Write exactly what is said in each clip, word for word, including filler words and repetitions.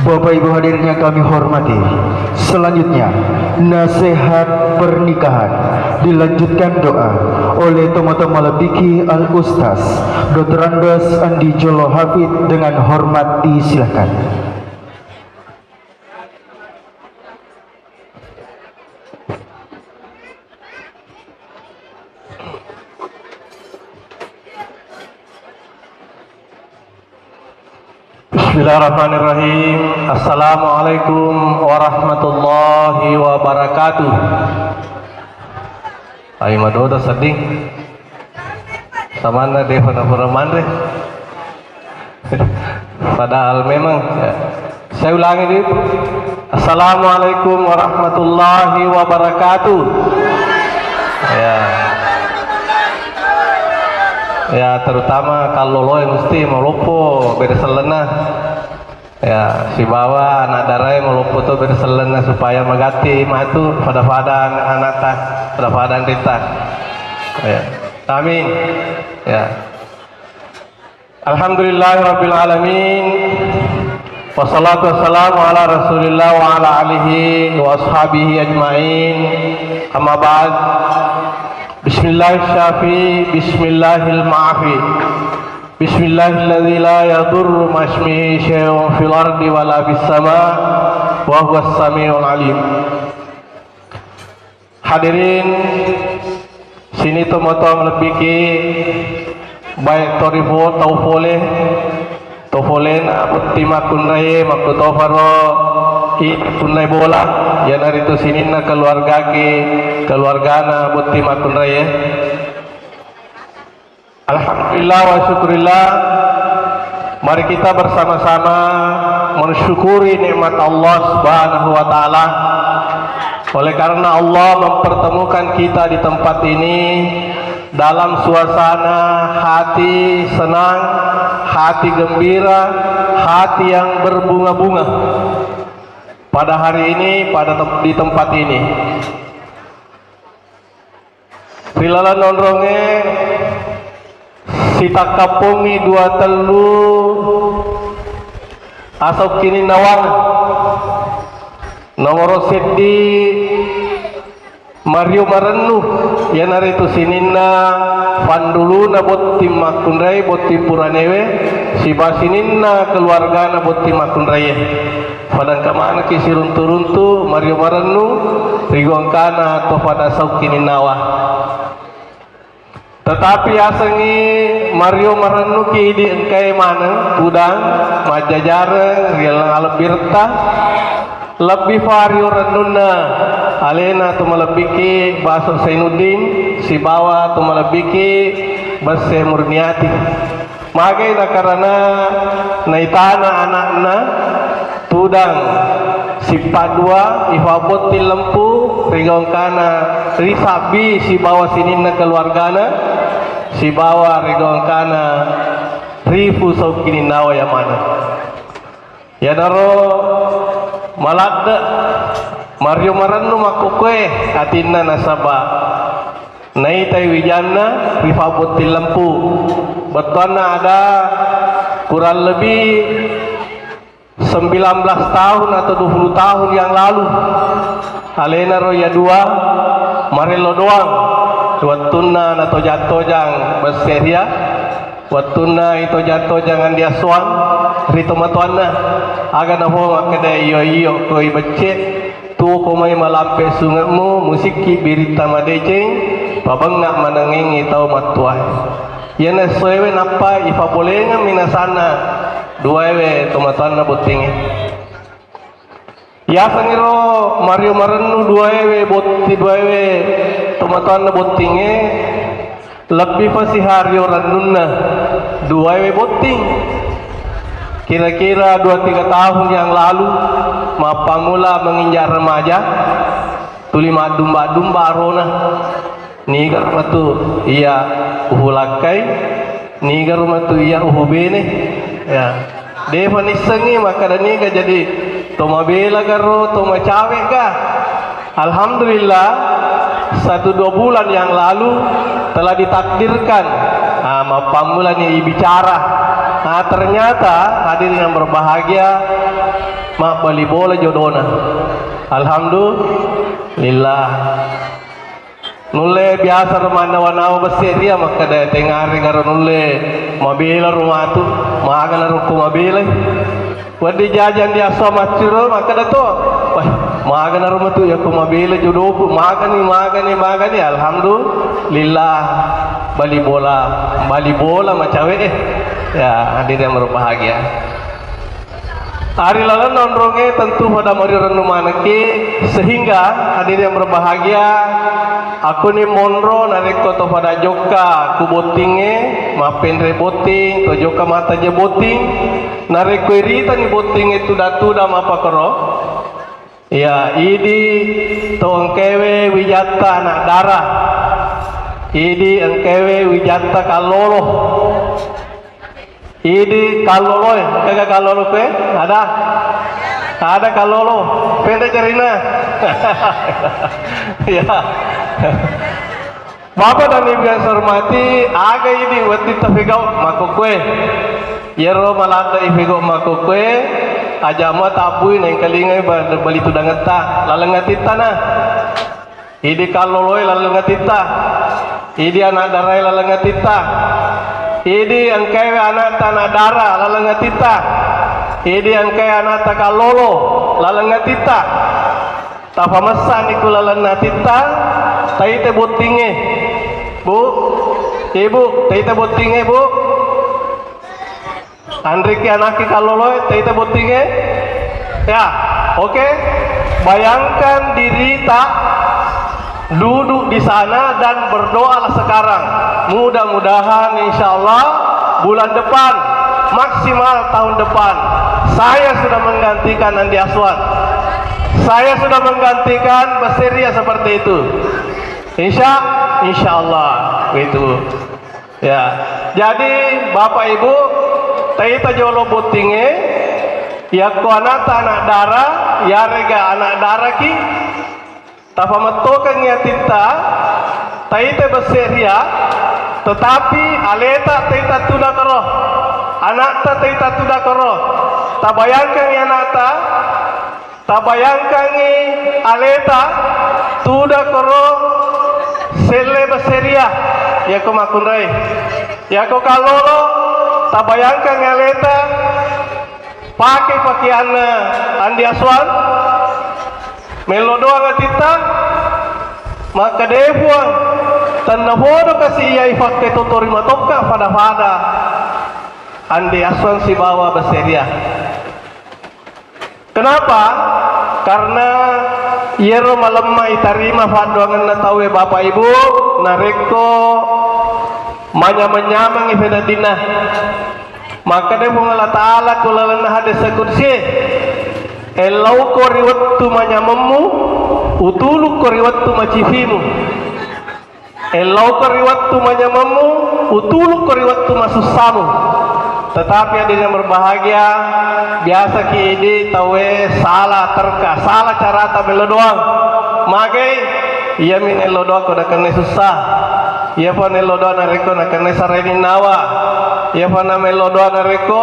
Bapak Ibu hadirin yang kami hormati, selanjutnya nasihat pernikahan dilanjutkan doa oleh tomatoa malebbiki Al Ustaz Doktor Andes Andi Jolo Hafid, dengan hormat disilakan. Bismillahirrahmanirrahim. Assalamualaikum warahmatullahi wabarakatuh. Ai madodo sedding. Samanna defa napura manre. Padahal memang, ya. Saya ulangi dulu. Assalamualaikum warahmatullahi wabarakatuh. Ya. Ya, terutama kalau lo yang mesti maloppo beda sellenna. Ya, sibawa anak darai maloppo to beda sellenna supaya magatti matu pada-pada anak-anakta, pada-pada anretta. Ya. Amin. Ya. Alhamdulillahirabbil alamin. Wassalatu wassalamu ala Rasulillah wa ala alihi wa ashabihi ajmain. Amma ba'd. Bismillahis syafi, bismillahil maafi. Bismillahilladzi la yadurru ma'asmihi syai'un fil ardi wala fis sama, wa huwas samiul alim. Hadirin, sini tomatoa malebbiki, baik tori fo-, tau fole, to folena botting makkunraie, makkutofaro i kunrai bola, iyanaritu sininna keluargaki, keluargana botting makkunraie. Alhamdulillah wa syukurillah. Mari kita bersama-sama mensyukuri nikmat Allah Subhanahu wa Ta'ala. Oleh karena Allah mempertemukan kita di tempat ini dalam suasana hati senang, hati gembira, hati yang berbunga-bunga pada hari ini, pada tem-, di tempat ini. Ri laleng onrongnge sitakkappongngi dua tellu asokkininnawangnge. Nomoro seddi, Mario Marennu, iyanaritu sininna panduluna botting makkunrai, botting puranewe, siba sininna keluargana botting makkunraie. Pada engka manekki siruntu-runtu Mario Marennu, rigongkana to pada saukkininnawa. Tetapi asengngi Mario Marennuki idi engkae maneng tudang majjajareng ri laleng alebbiretta, lebbi fa rio rennunna alena to malebbiki Baso Zainuddin sibawa to malebbiki Besse Murniati. Magai nakarana naitana ana'na tudang sippaddua ifabotting lempu rigongkana ri sabbi sibawa sininna keluargana sibawa rigongkana rifu saukkininnawa yamana. Iyanaro maladde Mario Marennu makkukkoe atinna nasaba naitai wijanna ri fabbotting lempu. Bettuanna ada kurang lebih sembilan belas tahun atau dua puluh tahun yang lalu. Alenaro iya dua marello doang wettunna natojang-tojang besseria. Wettunna itojang-tojang Andi Aswang ri tomatoanna, aga nafo makkeda, "Iyo-iyo, koi becce, tuoko mai malampe sunge'mu, musikki biritta madeceng, pabengnga manengengngi tau mattuae." Iyana essoewe nappa ifapolengemmi nasanna duaewe tomatoanna bottingnge. Yasengngiro Mario Marennu duaewe botti-, duaewe tomatoanna bottingnge lebbi fasihario rennunna duaewe botting. Kira-kira dua tiga tahun yang lalu, mappammula menginjak remaja, tuli maddumba-dumba arona. Niga matu iya uhulakkai, niga matu iya uhubene. Ya. Defa nissengngi makkada niga jadi to mabela garo, to macawe ga. Alhamdulillah, satu dua bulan yang lalu telah ditakdirkan, ah, mappammulani bicara. Ah, ternyata hadirin yang berbahagia, Mabbali bola jodona. Alhamdulillah. Nulle biasa ro mannawa-nawa besse ria makkeda tengareng aro nulle mabela ro matu, magana ro ko mabela. Wedding jaji Andi Aswan macciro makkeda to, wah, magana ro matu yakko mabela jodoku, magani, magani, magani, alhamdulillah, bali bola, bali bola macawe eh. Ya, hadirin yang berbahagia. Ari lalenna onrongnge tentu pada marirennu manekki, sehingga hadirin yang berbahagia, akkuni monro narekko to pada jokka ku bottingnge, mappenre botting, to jokka mataje botting, narekko iritani bottingnge tuda-tuda mappakoro, iya, idi to engkaewe wijatta anak dara, idi engkaewe wijatta kallolo. Idi kalloloe, engkaga kallolo koe? Ada? Ada kallolo. Pendek cerina. Ya. Bapak dan Ibu yang saya hormati, aga idi wettitta fegau makkokkoe. Yero maladde ifegau makkokkoe, aja mua tabbui naengkalingai ba-, bali tudangetta, laleng atitta na. Idi kalloloe laleng atitta. Idi anak darae laleng atitta. Idi engkaewe anakta anak dara laleng atitta. Idi engkae anakta kallolo laleng atitta. Tapamessani ku lalenna atitta, taita bottingnge. Bu, Ibu, taita bottingnge, Bu? Anriki anakki kalloloe, taita bottingnge? Ya, oke. Bayangkan dirita duduk di sana dan berdoalah sekarang. Mudah-mudahan, insya Allah, bulan depan, maksimal tahun depan, saya sudah menggantikan Andi Aswan. Saya sudah menggantikan Besse Ria seperti itu. Insya, insya Allah, gitu. Ya, jadi Bapak Ibu, taita jolo bottingnge, yakko anakta anak dara, yarega anak daraki, tapamettokengngi atitta, taita Besse Ria, tetapi aleta taita tudakoro, anakta taita tudakoro, tabayangkangngi anakta, Tabayangkangngi aleta, tuda koro selle Besse Ria, yako makkunrai. Yako kallolo, tabayangkangngi aleta, pake pakeanna Andi Aswan, mello doang atitta, makkeda, "E Puang, tennapodo kasi iya ifakke to torima tokka pada-pada Andi Aswan sibawa Besse Ria." Kenapa? Karena iyaro malemma itarima paddoangenna tauwe, Bapak Ibu, narekko manyameng-nyamengngi feneddinna. Makkeda Puang Allah Ta'ala ku lalenna hadis qudsi, "Ellauko ri wettu manyamemmu, utulukko ri wettu macifimu." Ellauko ri wettu manyamemmu, utulukko ri wettu masussamu. Tetapi hadirin yang berbahagia, biasa ki idi tauwe salah terka, salah carata mello doang. Magai, iyami nello doang ko nakenna sussa. Iyapa nello doang narekko nakenna saraini nawa. Iyapa na mello doang narekko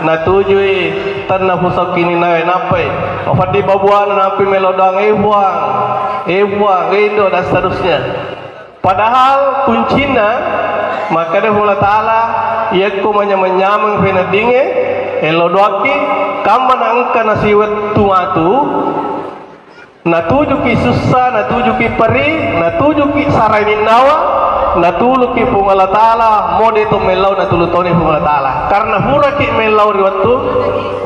natujui tenna pusau kini nawe nappai. Mafaddi babuana nampi mello doang, "E Puang, e Puang, e Indo," dan seterusnya. Padahal kuncinna, makkeda Puang Allah Ta'ala, yakko manyameng-nyameng feneddingnge, ello doakki, kamma naengka nasiwettu matu, natujuki sussa, natujuki peri, natujuki saraini nawa, natuluki Puang Allah Ta'ala, mode to mellau natulu toni Puang Allah Ta'ala. Karena puraki mellau ri wettu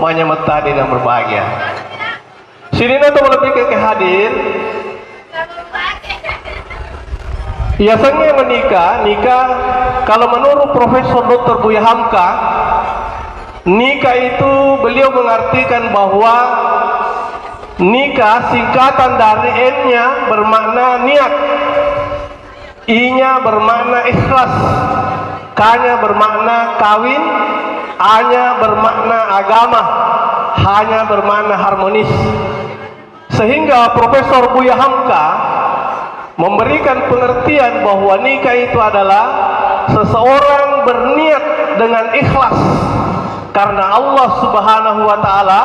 manyametta, hadirin yang berbahagia. Sininna to malebbikeng ke hadir. Yasengnge menikah, nikah, kalau menurut Profesor Doktor Buya Hamka, nikah itu beliau mengartikan bahwa nikah singkatan dari N-nya bermakna niat. I-nya bermakna ikhlas, K-nya bermakna kawin, A-nya bermakna agama, H-nya bermakna harmonis. Sehingga Profesor Buya Hamka memberikan pengertian bahwa nikah itu adalah seseorang berniat dengan ikhlas karena Allah Subhanahu wa Ta'ala,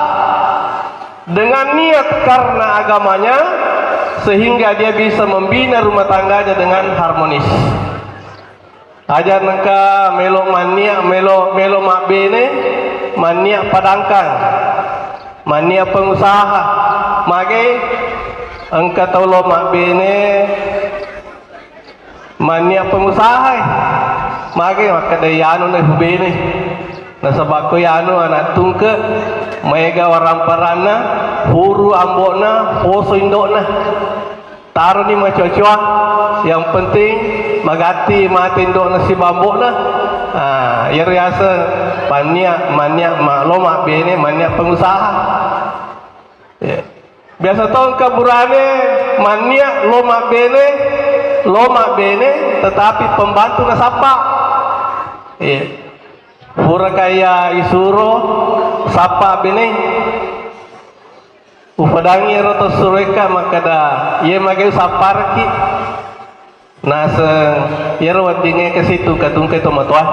dengan niat karena agamanya, sehingga dia bisa membina rumah tangganya dengan harmonis. Aja nengka melo manniat, melo, melo mabbene, manniat padangkang, manniat pengusaha. Mage engka tau lo mabbene, manniat pengusaha, mage makkeda, "Iyanu na hubene." Nasaba ko iyanu anak tungke, maega waramparanna, huru ambo'na, poso indo'na. Taroni macoa-coa, yang penting magatti mate indo'na siba ambo'na. Ah, iyaro yaseng manniat, manniat ma-, lo mabbene, manniat pengusaha. Ya. Biasa to engka burane manniat lo mabbene, lo mabbene, tetapi pembantu nasappa. Iya. Pura kaya isuro sappa bene. Upadangi ero to suroekka makkeda, "Iye mage usappareki." Naseng, iyaro weddingnge kasitu katungke to matoa.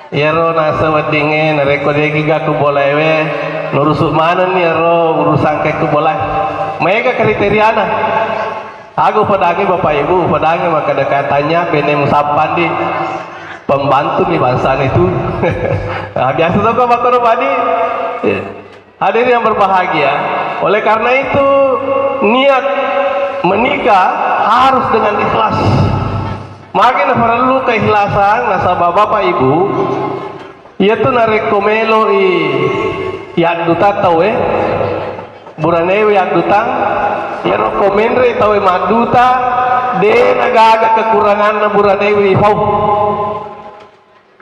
Iyaro naseng weddingnge narekko de'gi ga ku bolaewe, nurusu manenni ero urusangke ku bolae. Maega kriteriana. Aga upadangi Bapak Ibu, upadangi makkeda, "Katanya bene musappandi, pembantu mi bangsana itu." Nah, biasa to ko makkoro padi. Hadirin yang berbahagia, oleh karena itu niat menikah harus dengan ikhlas. Magi naparellu keikhlasan, nasaba Bapak Ibu, iyatu narekko meloi yadduta tauwe, buranewe yaddutang, iyaro ko menre tauwe madduta, de nagaga kekuranganna buranewe ifau.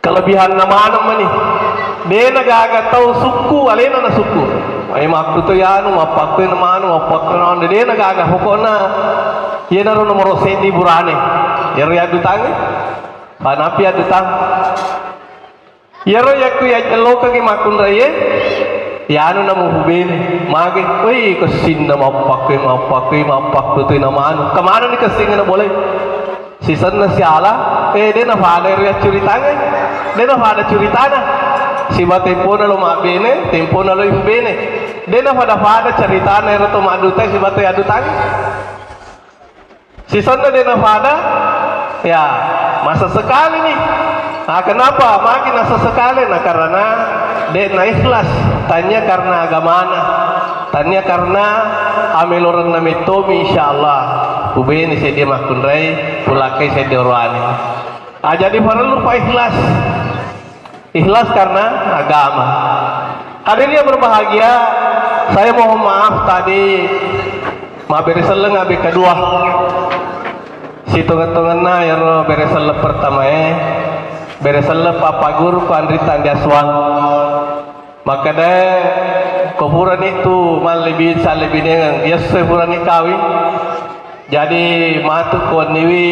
Kelebihanna maneng mani. De nagaga tau sukku, alena na sukku. Ai makkuto yanu, mappakkoi na manu, mappakkoi na onde, de nagaga. Pokokna, yenaro nomoro seddi burane. Yero yaddutangi. Panapi yaddutang. Yero yakku yajjellokangi makkunraie, yanu na muhubene. Mage, wei, kessinna mappakkoi, mappakkoi, mappakkoi tu na manu. Kemana ni kessinna boleh? Sisenna siala, eh, de nafada ero yaccuritangnge, de nafada curitana. Siba tempona lo mabbene, tempona lo ibene. De nafada-fada caritana ero to maddutai siba to yaddutangnge. Sisenna de nafada, ya, masa sekali ni. Nah, kenapa magi nasa sekali? Nah, karena de na ikhlas, tanya karena agamana. Tania karena amelorenna mettomi, insyaallah ubeni seddi makkunrai, pulakkai seddi oroane. Ah, jadi parellu pa ikhlas. Ikhlas karena agama. Hadirin yang berbahagia, saya mohon maaf tadi mabbere selleng abbe kedua. Sitongeng-tongenna ero bere selleng pertamae, bere selleng pappaguruku Andri Tandi Aswang. Makkedae, ko purani tu mallebi-, sallebinengeng, yessoi purani kawing. Jadi, matu ko wenniwi,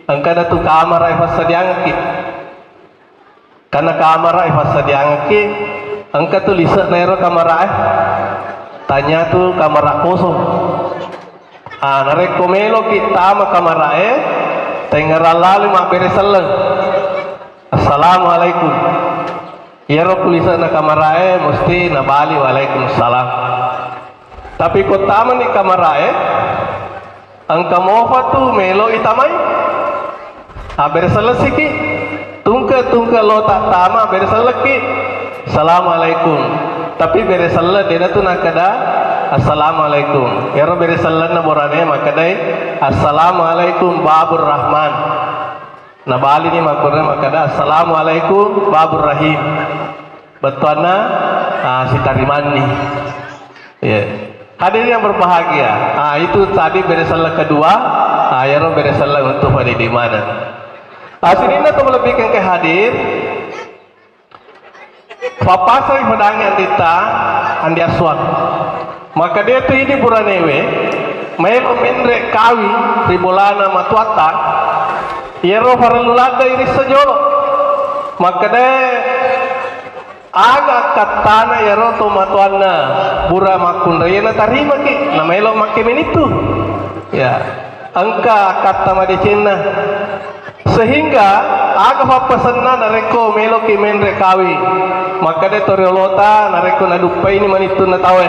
engkana tu kamara e passadiangekki. Karena kamara e passadiangekki, engka tu lise'na ero kamara e. Tanya tu kamara kosong. Ah, narekko meloki tama kamara e, tengngerang lalo mabbere selleng. Assalamualaikum. Iyaro ku lise'na kamarae musti nabali, "Waalaikumsalam." Tapi ko tamani kamarae, engka mofa tu melo itamai. Ah, bere sellesiki. Tungke-tungke lo tattama, bere sellekki. "Assalamualaikum." Tapi bere selle dena tu nakkeda, "Assalamualaikum." Iyaro bere sellenna borane makkedai, "Assalamualaikum Babur Rahman." Nabalini makkunrai makkeda, "Assalamualaikum Babur Rahim." Bettuanna, ah, sitarimanni. Iya. Hadirin yang berbahagia, ah, itu tadi bere selleng kedua, ah, iyaro bere selleng untuk pada di mana. Ah, sininna to malebbikeng ke hadir, Pappasangi pedangnge anditta, Andi Aswang. Makkeda tu idi buranewe, maelo menre kawing ri bolana matuatta, iyaro parellu ladde irissa jolo. Makkeda aga akkattana iyaro to matuanna bura makkunraie natarimaki, namaelo makke menittu. Ya, engka akkatta madecenna. Sehingga Aga pappasenna narekko meloki menre kawing? Makkeda to riolota narekko naduppaini manittunna tauwe.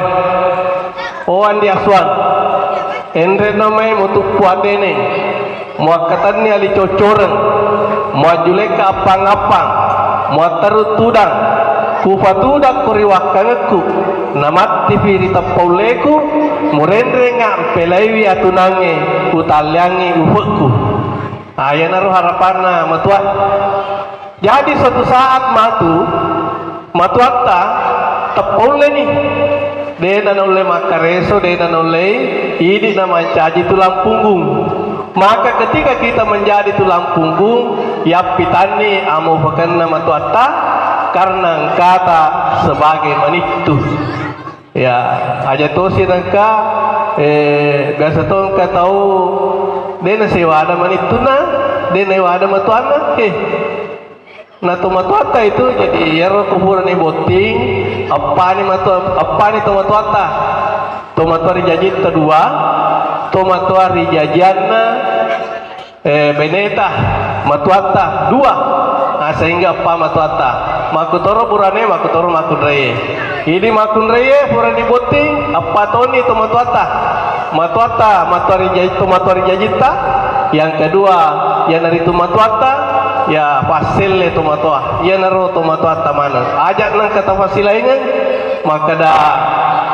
O Andi Aswan, enrena mai mutuppu addene, muakkatenni ali coccoreng, muajjulekka appang-appang, muatterru tudang, kufatudakko ri wakkangekku, namattifi ri teppaulleku, murenrenga mpelaiwi atunangnge, utalliangngi ufekku. Ah, iyanaro harapanna matua. Jadi suatu saat matu, matuatta teppaulleni. De' nanaulle makkareso, de' nanaullei idi' namancaji tulang punggung. Maka ketika kita menjadi tulang punggung, yappitanni amaupakenna matuatta karena engkata sebagai manittu. Ya, aja tosi nengka, eh, biasa to engka tau de' nasewada manittunna, de' nawada matuanna. Eh, na to matuatta itu jadi iyaro ko purani botting, appani matu-, appani to matuatta. To matua rijajitta dua, to matua rijajianna eh, beneta, matuatta, dua. Ah, sehingga eppa matuatta. Makkutoro burane, makkutoro makkunraie. Idi makkunraie purani botting, eppa toni to matuatta. Matuatta, matua rijaji-, to matua rijajitta. Yang kedua, iyanaritu matuatta, ya passelle to matua. Iyanaro to matuatta maneng. Aja nengka tafassilaingeng, makkeda,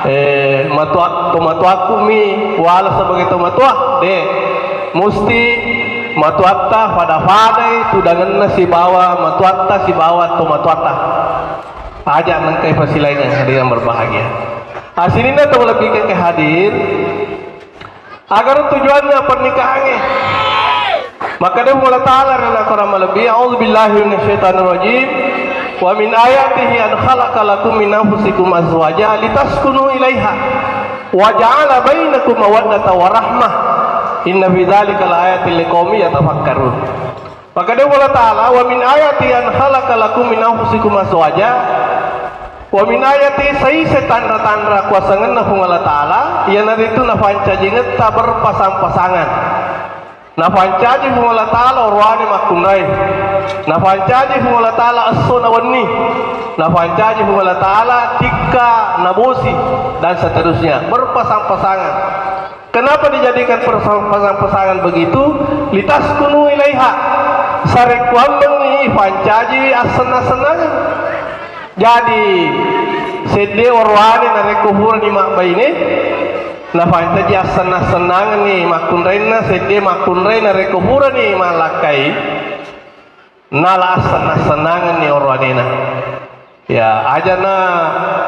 eh, matua-, to matuakku mi wala sebagai to matua. De'. Musti matuatta fada-fadai tudangenna sibawa matuatta sibawa to matuatta. Aja nengkai pasilaingan hadirin yang berbahagia. Asininna to lebih ke hadir. Agar tujuannya pernikahannya. Maka dia Allah Ta'ala rela Quran malebbi, a'udzu billahi minasyaitonir rajim. Wa min ayatihi an khalaqa lakum min anfusikum azwaja litaskunu ilaiha. Wa ja'ala bainakum mawaddata wa rahmah. Inna fi dzalika laayatil liqaumi yatafakkarun. Makkeda Allah Ta'ala, "Wa min ayati an khalaqa lakum min anfusikum azwaja." Wa min ayati, saise tanra-tanra kuasangenna Puang Allah Ta'ala, iyanaritu nafancajingetta berpasang-pasangan. Nafancaji Puang Allah Ta'ala orowane makkunrai. Nafancaji Puang Allah Ta'ala esso na wenni. Nafancaji Puang Allah Ta'ala tikka na bosi dan seterusnya. Berpasang-pasangan. Kenapa dijadikan persang-, pasang-pasangan begitu? Litaskunu ilaiha. Sarekkuammengngi ifancaji assenna-sennangeng. Jadi, sedde orowane narekko purani mabbaine, nafancaji assenna-sennangengngi makkunrainna, sedde makkunrai narekko purani mallakkai, nala assenna-sennangenni orowanena. Ya, ajana,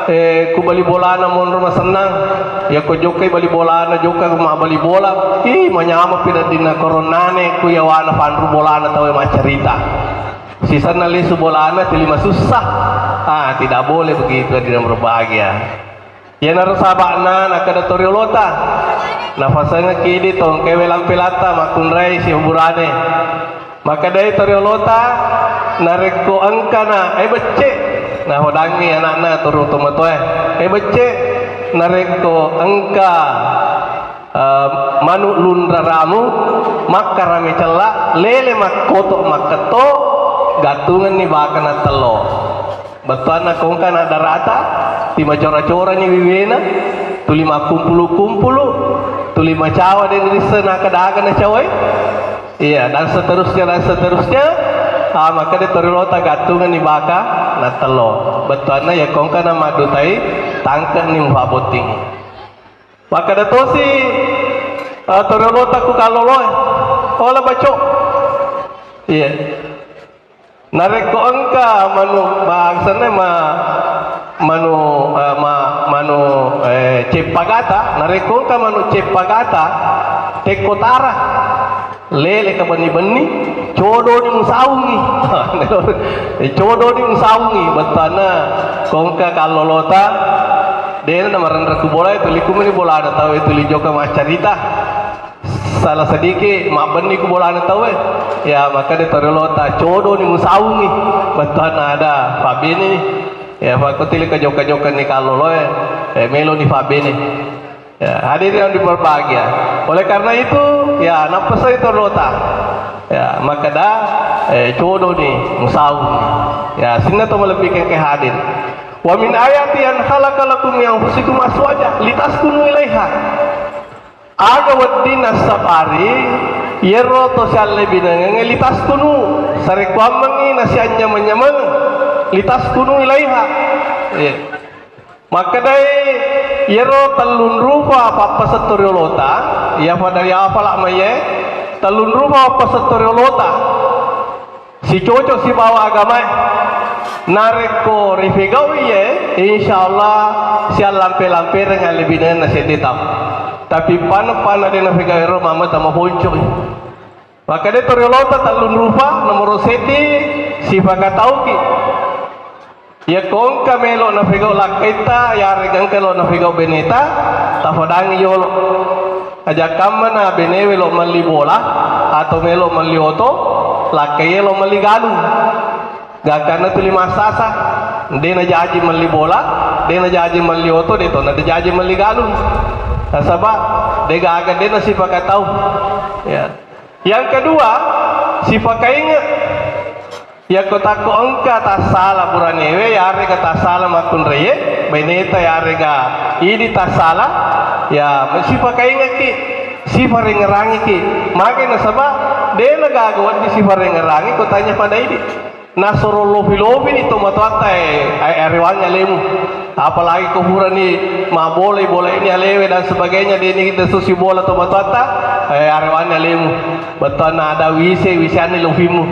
eh, ku bali bolana monro masennang. Ya, ko jokkai bali bolana, jokka mabbali bola. Ih, manyameng pi daddinna koronane ku yawana panru bolana tauwe maccarita. Sisenna lesu bolana tuli masussa. Ah, tidak boleh begitu, hadirin berbahagia. Iyanaro saba'na nakkeda toriolota, nafasengekki idi tongkewe lampelatta makkunrai sihuburane. Makkedai toriolota, narekko engkana, eh, becce, nahodangngi ana'na turu tomatoae, eh, becce, narekko engka, eh, manu lunraramu makkarame cella, lele makkoto makketto, gattungenni baka nattello. Bettuanna kongka na darata, timacora-corani wiwena, tuli makkumpulu-kumpulu, tuli macawa de risseng nakkeda aga nacawai. Iya, dan seterusnya, dan seterusnya. Ah, makkeda toriolota gattungenni baka nattello. Bettuanna iya kongka na maddutai, tangkeni mufabotting. Makkeda tosi, ah, toriolota ku kalloloe. Ola baco. Iya. Narekko engka manu, bahasana ma-, manu, eh, ma-, manu, eh, ceppagata, narekko engka manu ceppagata, tekko tara, lele ka benni-benni, codoni musaungi. Eh, codoni musaungi, bettuanna ko engka kallolota, dena namarenreng ku bola, tuli kumeni bolana tau, tuli jokka maccarita. Salah sedikit mabbenni ku bolana tauwe. Ya, makkeda toriolota codoni musaungi. Bettuanna ada pabbene ni. Ya, pakko tuli ka jokka-jokka ni kalloloe. Eh, meloni pabbene. Ya, hadirin yang berbahagia. Oleh karena itu, ya, nappesai toriolota. Ya, makkeda Eh, codoni, musauni. Ya, sininna to malebbi engka hadir. Wa min ayati an khalaqa lakum min anfusikum azwaja litaskunu ilaiha. Aga wedding nassabari, iyaro to siallebinengengnge litaskunu, sarekkuammengngi nasianyameng-nyameng, litaskunu ilaiha. Iya. Makkedai, iyaro tellung rupa pappasetto riolota, iya pada riapala maiye, tellung rupa pappasetto riolota. Sicoco sibawa agamae. Narekko rifegau'i ye, insya Allah siallampe-lampereng allebinenna sedde tau. Tapi panna-panna de nafegau'i ro mamata maponcoi. Makkeda to riolota tellung rupa, nomoro seddi sipakatauki. Yakko engka melo nafegau lakkaitta, yarega engka lo nafegau beneta, tafadangi yolo. Aja kammana benewe lo melli bola atau melo melli oto, lakkaie lo melli galung. Gakkanna tuli massasa, de najaji melli bola, de najaji melli oto, de to najaji melli galung. Nasaba de gaga de nasipakatau. Ya. Yang kedua, sipakainge. Yakko takko engka tassala buranewe, yarega tassala makkunraie, beneta yarega idi tassala, ya, sipakaingekki, sifarengerangiki. Mage nasaba, de nagaga wedding sifarengerangi ko tanya pada idi. Nasoro lopi-lopini tomatoatta, eh, eh, arewangngi alemu. Apalagi ko purani mabbolai, bola ini alewe dan sebagainya, de ni desu sibola tomatoatta, eh, arewangngi alemu. Bettuanna ada wise, wiseanni lopimu.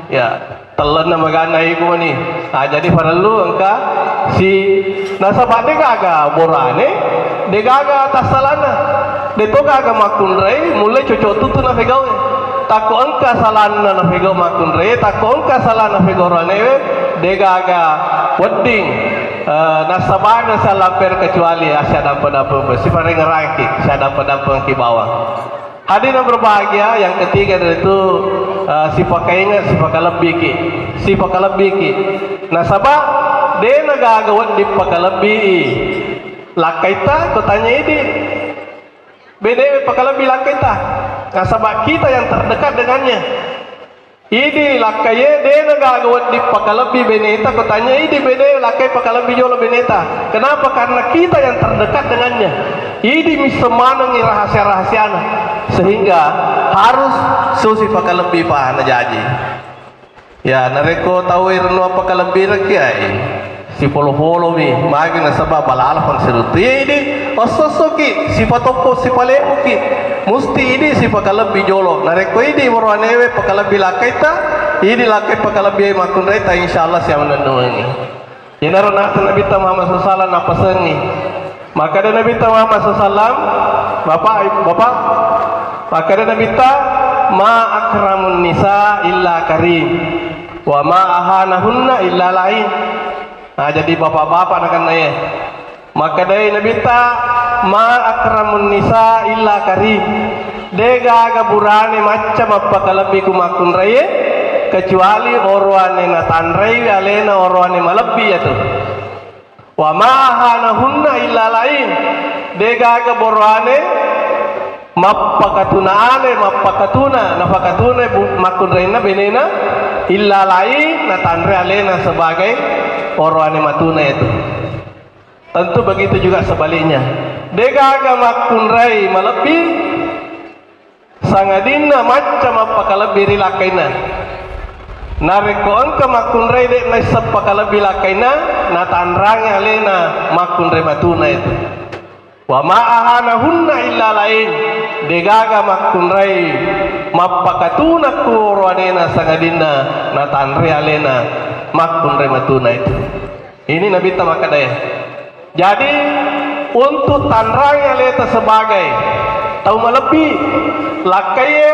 Ya. Tellenna magana iku mani. Ah, jadi parellu engka si nasaba de gaga borane, de gaga tassalana. De to gaga makkunrai, mulle cocok tutu nafegau. Takko engka salanna nafegau makkunrai, takko engka salanna nafegau ranewe, de gaga wedding, eh, nasabana salamper kecuali asia dampa-dampa siparengerangki, asia dampa-dampangki bawang. Hadirin berbahagia, yang ketiga yaitu, eh, sipakaingat, sipakalebbiki, sipakalebbiki. Nasaba, de nagaga wedding pakalebbi lakkaitta, ko tanya idi. Benewe pakalebbi lakkaitta. Nasaba kita yang terdekat dengannya. Idi lakkaie de nagaga wedding pakalebbi beneta, ko tanya idi bene lakkai pakalebbi jolo beneta. Kenapa? Karena kita yang terdekat dengannya. Idi misseng manengi rahasia-rahasiana. Sehingga harus susi pakalebbi pa najaji. Ya, narekko tau irenua pakalebbi rekki ai. Sipolo-polomi, magi nasaba balala pangsiruttu. Iya idi, esso-essoki, sipatoppo, sipalemuki. Musti idi sipakalebbi jolo. Narekko idi woroanewe pakalebbi lakkaitta, idi lakkai pakalebbi makkunraita, insya Allah siamanennuangi. Iyanaro nasa Nabitta Muhammad sallallahu alaihi wasallam napasengi. Makkeda Nabitta Muhammad sallallahu alaihi wasallam, Bapak, Bapak, makkeda Nabitta, "Ma akramun nisa illa karim, wa ma ahanahunna illa lain." Nah, jadi bapak-bapak nakenna ye. Makkedai Nabitta, "Ma akramun nisa illa karim." De gaga burane macca mappakalebbi ku makkunraie, kecuali oroane natanraiwi alena oroane malebbi iyatu. "Wa ma ahanahunna illa lain." De gaga boroane mappakatuna ale, mappakatuna, napakatuna bu-, makkunrainna benena, illa lain, natanre alena sebagai oroane matuna itu. Tentu begitu juga sebaliknya. De gaga makkunrai malebbi, sangadinna macca mappakalebbi ri lakkainna. Narekko engka makkunrai de naisseng pakalebbi lakkainna, natanrangi alena makkunrai matuna itu. Wa ma ahanahunna illa lain, de gaga makkunrai mappakatuna ku oroanena sangadinna natanre alena makkunrai matuna itu. Ini Nabitta makkedae. Jadi, untuk tanrangi aleta sebagai tau malebbi, lakkaiye,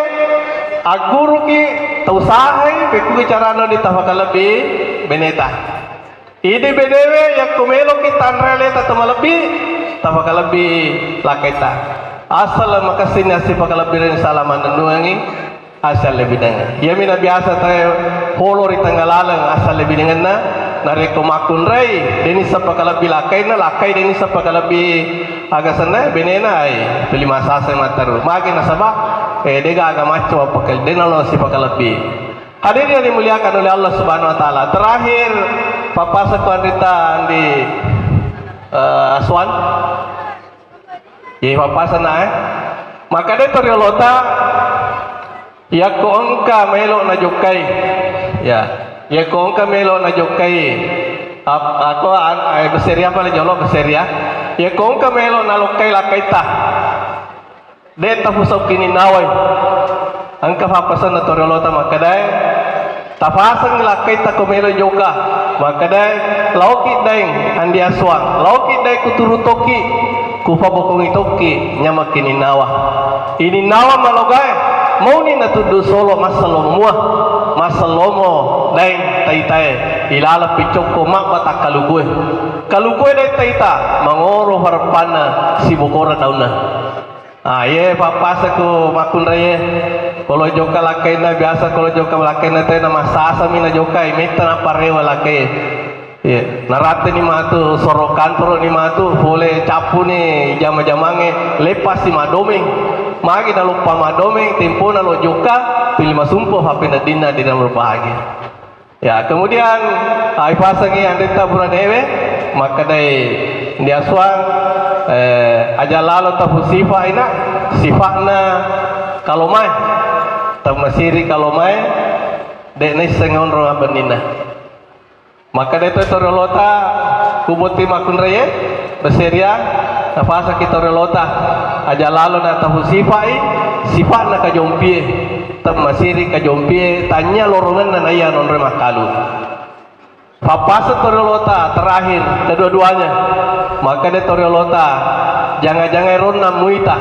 agguruki, tau sahai, pekkugi carana di tafakalebbi beneta. Idi benewe, yakko meloki tanrai aleta tau malebbi, tafakalebbi lakkaitta. Asal makessini assipakalebbi reni salama nennuangi. Asal lebbi dengan. Iyami nabiasa tae polo ri tengnga laleng asal lebbi denganna. Narekko makkunrai, deni seppa kalebbi lakkainna, lakkai deni seppa kalebbi agasenna, benena ai, pili masasa matteru. Magi nasaba, eh, dega aga macca wappakel-, dena lo sipakalebbi. Hadirin yang dimuliakan oleh Allah Subhanahu wa Ta'ala, terakhir, papasakko anrita Andi, eh, Aswan. Ye, papasana, eh. Maka de toriolota, yakko engka melo najokkai. Ya, yakko engka melo najokkai. Ap-, ako an-, eh, beseria pale jolo, beseria. Yakko engka melo nalokkai lakkaita. De tafusau kininnawai. Engka fappasenna toriolota makkedae, tafasengngi lakkaita ko melo joka. Makkedae, laoki daeng Andi Aswang, laoki daeng kuturu tokki, kufabokongi tokki nyameng kininnawa. Ininnawa malogae, mauni natuddu solo massellomo mua, massellomo daeng taitae, ilaleng piccokko mabbata kalukue. Kalukue daeng taita, mangoro fareppanna, sibokora daunna. Ah, iye, pappasekku makkunraiye. Kolo jokka lakkainna, biasa kolo jokka lakkainna tena massasami najokkai, metta napparewa lakkai. Iye, naratteni matu soro kantoro ni matu, pole cappuni jama-jamangnge, leppassi maddomeng. Magi naloppa maddomeng, tempona lo jokka, pili masumpo fappeneddinna di dalam bahagia. Ya, kemudian, ah, ipasengi anretta buranewe, makkedai Andi Aswang, eh, aja lalo tafu sifa ina, sifa'na kalomae, temmasiri kalomae, de naisseng onrong abbenninna. Makkedai to toriolota, kubotti makkunraie, Besseria, napasakki toriolota, aja lalo natafu sifai, sifa'na kajompie, temmasiri kajompie, tanya lorongenna naiya nonroi makkalu. Fappaseng toriolota terakhir, kedua-duanya, makkeda toriolota, janga-jangai ronna muita,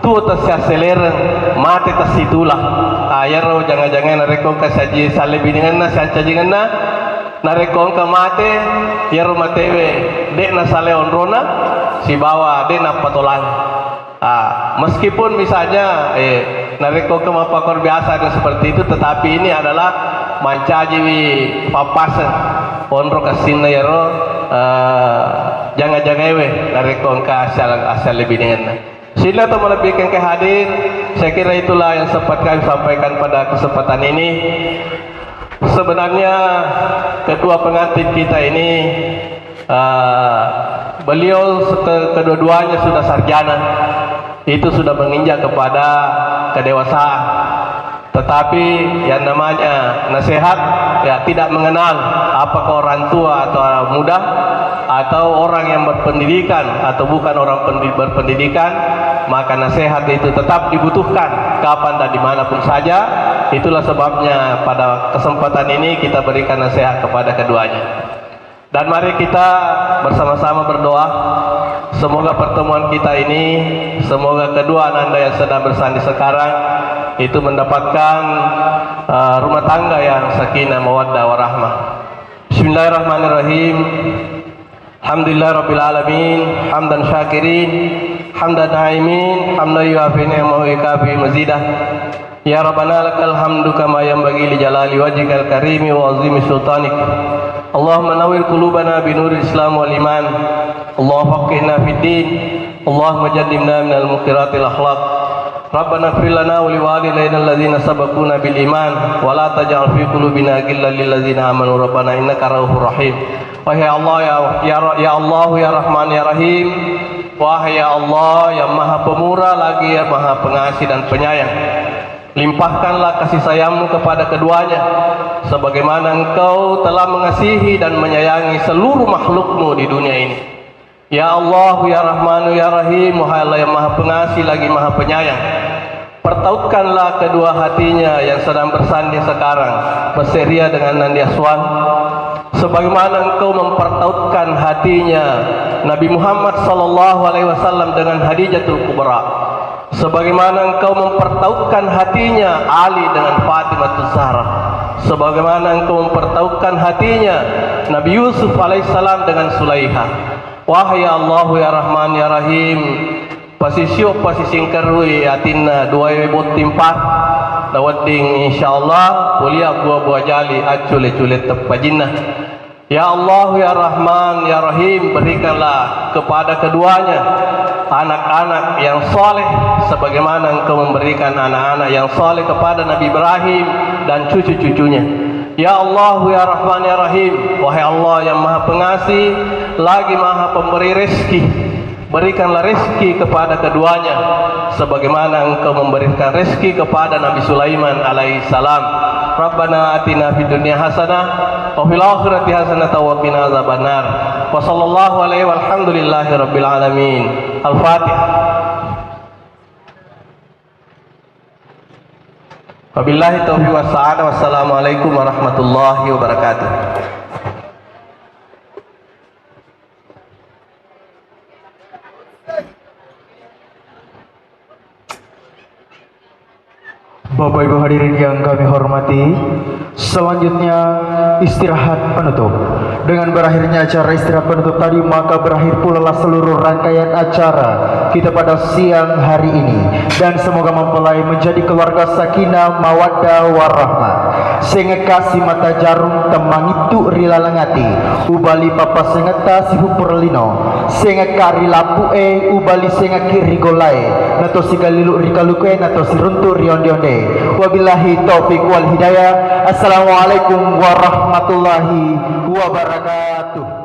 tuo tessiasselereng, mate tessitula. Ah, iyaro janga-jangai narekko engka siaji-, sallebinengenna, siancajingenna, narekko engka mate, iyaro matewe, de nasalai onrona, sibawa de nappatolang. Ah, meskipun misalnya, eh, narekko engka mappakor biasa ada seperti itu, tetapi ini adalah mancajiwi pappaseng onro kessinna iyaro, eh, janga-jangaewe narekko engka asal, asal lebih dengan. Sila atau melebihi ke hadir, saya kira itulah yang sempat kami sampaikan pada kesempatan ini. Sebenarnya kedua pengantin kita ini, eh, beliau seke-, kedua-duanya sudah sarjana, itu sudah menginjak kepada kedewasaan. Tetapi yang namanya nasihat, ya, tidak mengenal apakah orang tua atau muda, atau orang yang berpendidikan atau bukan orang pendi-, berpendidikan, maka nasihat itu tetap dibutuhkan kapan dan dimanapun saja. Itulah sebabnya pada kesempatan ini kita berikan nasihat kepada keduanya. Dan mari kita bersama-sama berdoa, semoga pertemuan kita ini, semoga kedua ananda yang sedang bersanding sekarang itu mendapatkan, eh, rumah tangga yang sakinah, mawaddah, warahmah. Bismillahirrahmanirrahim. Alhamdulillahirabbil alamin, hamdan syakirin, hamdan naimin, hamdan yuafi ni'mahu wa yukafi mazidah. Ya Rabbana lakal hamdu kama yanbaghi li jalali wajhikal karimi wa azimi sultanik. Allahumma nawwir qulubana bi nuril Islam wal iman. Allahumma faqqihna fid din. Allahumma jannibna minal munkiratil akhlaq. Rabbana ighfir lana wa liwalidaina alladzina sabaquna bil iman wa la taj'al fi qulubina ghillan lil ladzina amanu rabbana innaka ra'ufur rahim. Wahai Allah, ya, ya, ya Allah, ya Rahman, ya Rahim. Wahai ya Allah yang Maha Pemurah lagi yang Maha Pengasih dan Penyayang, limpahkanlah kasih sayammu kepada keduanya, sebagaimana Engkau telah mengasihi dan menyayangi seluruh makhlukmu di dunia ini. Ya Allah, ya Rahmanu, ya Rahim, wahai Allah yang Maha Pengasih lagi Maha Penyayang, pertautkanlah kedua hatinya yang sedang bersanding sekarang, Besseria dengan Andi Aswan, sebagaimana Engkau mempertautkan hatinya Nabi Muhammad sallallahu alaihi wasallam dengan Khadijatul Kubra, sebagaimana Engkau mempertautkan hatinya Ali dengan Fatimah Zahra, sebagaimana Engkau mempertautkan hatinya Nabi Yusuf alaihissalam dengan Sulaiha. Wahai ya Allahu ya Rahman ya Rahim, pasisio pasisingkerui atinna duae botting pa, nawedding insyaallah kulia bua-bua jali accule-cule teppajinna. Ya Allah, ya Rahman, ya Rahim, berikanlah kepada keduanya anak-anak yang saleh, sebagaimana Engkau memberikan anak-anak yang saleh kepada Nabi Ibrahim dan cucu-cucunya. Ya Allah, ya Rahman, ya Rahim, wahai Allah yang Maha Pengasih, lagi Maha Pemberi rezeki, berikanlah rezeki kepada keduanya, sebagaimana Engkau memberikan rezeki kepada Nabi Sulaiman alaihissalam. Rabbana atina fid dunya hasanah, wa fil akhirati hasanah, wa qina azabannar. Wa sallallahu alaihi walhamdulillahi rabbil alamin. Al-Fatihah. Wabillahi taufiq wassa'adah. Wassalamualaikum warahmatullahi wabarakatuh. Bapak Ibu hadirin yang kami hormati, selanjutnya istirahat penutup. Dengan berakhirnya acara istirahat penutup tadi, maka berakhir pula seluruh rangkaian acara kita pada siang hari ini. Dan semoga mempelai menjadi keluarga sakinah mawaddah warahmah. Sengekka simata jarung temmangittu ri laleng ati, ubali pappasengetta sipupur lino. Sengekka ri lapu'e, ubali sengekki ri gollae, nato sigalilu ri kalukue, nato siruntu ri onde-onde. Wabillahi taufiq wal hidayah. Assalamualaikum warahmatullahi wabarakatuh.